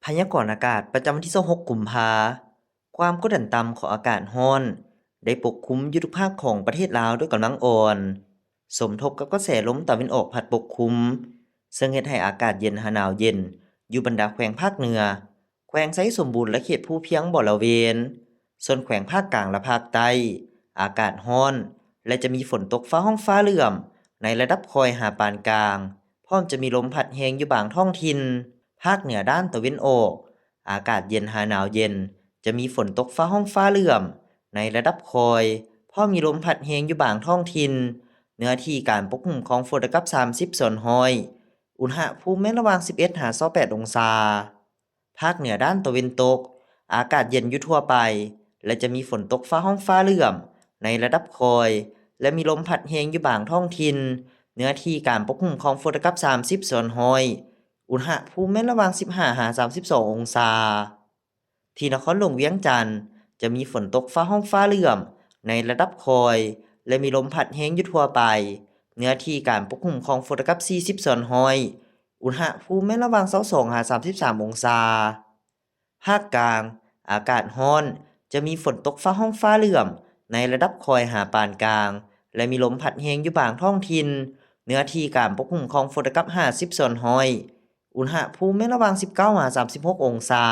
ພະຍາກອນອາກາດປະຈຳວັນທີຊາວຫົກ ກຸມພາ. ຄວາມກົດດັນຕ່ຳຂອງອາກາດຮ້ອນ ໄດ້ປົກຄຸມຢູ່ທຸກພາກຂອງປະເທດລາວດ້ວຍກຳລັງອ່ອນ ສົມທົບກັບກະແສລົມຕາເວັນອອກພັດປົກຄຸມ, ເຊິ່ງເຮັດໃຫ້ອາກາດເຢັນຫາໜາວເຢັນຢູ່ບັນດາແຂວງພາກເໜືອ, ແຂວງໄຊສົມບູນ ແລະ ເຂດພູພຽງບໍລະເວນ, ສ່ວນແຂວງພາກກາງ ແລະ ພາກໃຕ້ ອາກາດຮ້ອນ ແລະ ຈະມີຝົນຕົກຟ້າຮ້ອງຟ້າເຫຼື້ອມໃນລະດັບຄ່ອຍຫາປານກາງ, ພ້ອມຈະມີລົມພັດແຮງຢູ່ບາງທ້ອງຖິ່ນ. ພາກເໜືອດ້ານຕາເວັນອອກ ອາກາດເຢັນຫາໜາວເຢັນ, ຈະມີຝົນຕົກຟ້າຮ້ອງຟ້າເຫຼື້ອມໃນລະດັບຄ່ອຍ, ພ້ອມມີລົມພັດແຮງຢູ່ບາງທ້ອງຖິ່ນ. ເນື້ອທີ່ການປົກຄຸມຂອງຝົນລະກັບສາມສິບສ່ວນຮ້ອຍ, ອຸນຫະພູມແມ່ນລະຫວ່າງສິບເອັດຫາຊາວແປດອົງສາ. ພາກເໜືອດ້ານຕາເວັນຕົກ ອາກາດເຢັນຢູ່ທົ່ວໄປ ແລະ ຈະມີຝົນຕົກຟ້າຮ້ອງຟ້າເຫຼື້ອມໃນລະດັບຄ່ອຍ ແລະ ມີລົມພັດແຮງຢູ່ບາງທ້ອງຖິ່ນ. ເນື້ອທີ່ການປົກຄຸມຂອງຝົນລະກັບສາມສິບສ່ວນຮ້ອຍ, ອຸນຫະພູມແມ່ນລະຫວ່າງສິບຫ້າຫາສາມສິບສອງອົງສາ. ທີ່ນະຄອນຫຼວງວຽງຈັນ ຈະມີຝົນຕົກຟ້າຮ້ອງຟ້າເຫຼື້ອມໃນລະດັບຄ່ອຍ ແລະ ມີລົມພັດແຮງຢູ່ທົ່ວໄປ. ເນື້ອທີ່ການປົກຄຸມຂອງຝົນລະກັບສີ່ສິບສ່ວນຮ້ອຍ, ອຸນຫະພູມແມ່ນລະຫວ່າງຊາວສອງຫາສາມສິບສາມອົງສາ. ພາກກາງ ອາກາດຮ້ອນ, ຈະມີຝົນຕົກຟ້າຮ້ອງຟ້າເຫຼື້ອມໃນລະດັບຄ່ອຍຫາປານກາງ ແລະ ມີລົມພັດແຮງຢູ່ບາງທ້ອງຖິ່ນ. ເນື້ອທີ່ການປົກຄຸມຂອງຝົນລະກັບຫ້າສິບສ່ວນຮ້ອຍ, ອຸນຫະພູມແມ່ນລະຫວ່າງສິບເກົ້າຫາສາມສິບຫົກອົງສາ.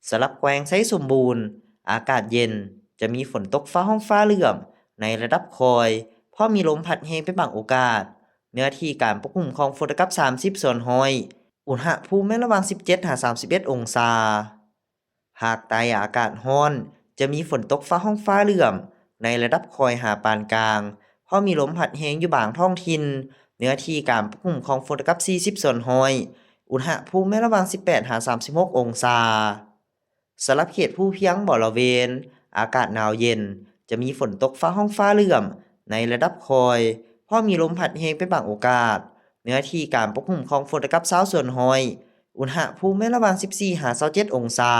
ສຳລັບແຂວງໄຊສົມບູນ ອາກາດເຢັນ, ຈະມີຝົນຕົກຟ້າຮ້ອງຟ້າເຫຼື້ອມໃນລະດັບຄ່ອຍ, ພ້ອມມີລົມພັດແຮງເປັນບາງໂອກາດ. ເນື້ອທີ່ການປົກຄຸມຂອງຝົນລະກັບສາມສິບສ່ວນຮ້ອຍ, ອຸນຫະພູມແມ່ນລະຫວ່າງສິບເຈັດຫາສາມສິບເອັດອົງສາ. ພາກໃຕ້ອາກາດຮ້ອນ, ຈະມີຝົນຕົກຟ້າຮ້ອງຟ້າເຫຼື້ອມໃນລະດັບຄ່ອຍຫາປານກາງ, ພໍມີລົມພັດແຮງຢູ່ບາງທ້ອງຖິ່ນ. ເນື້ອທີ່ການປົກຄຸມຂອງຝົນລະກັບສີ່ສິບສ່ວນຮ້ອຍ, ອຸນຫະພູມແມ່ນລະຫວ່າງສິບແປດຫາສາມສິບຫົກອົງສາ. ສຳລັບເຂດພູພຽງບໍລະເວນ ອາກາດໜາວເຢັນ, ຈະມີຝົນຕົກຟ້າຮ້ອງຟ້າເຫຼື້ອມໃນລະດັບຄ່ອຍ, ພໍມີລົມພັດແຮງເປັນບາງໂອກາດ. ເນື້ອທີ່ການປົກຄຸມຂອງຝົນລະກັບຊາວສ່ວນຮ້ອຍ, ອຸນຫະພູມແມ່ນລະຫວ່າງສິບສີ່ຫາຊາວເຈັດອົງສາ.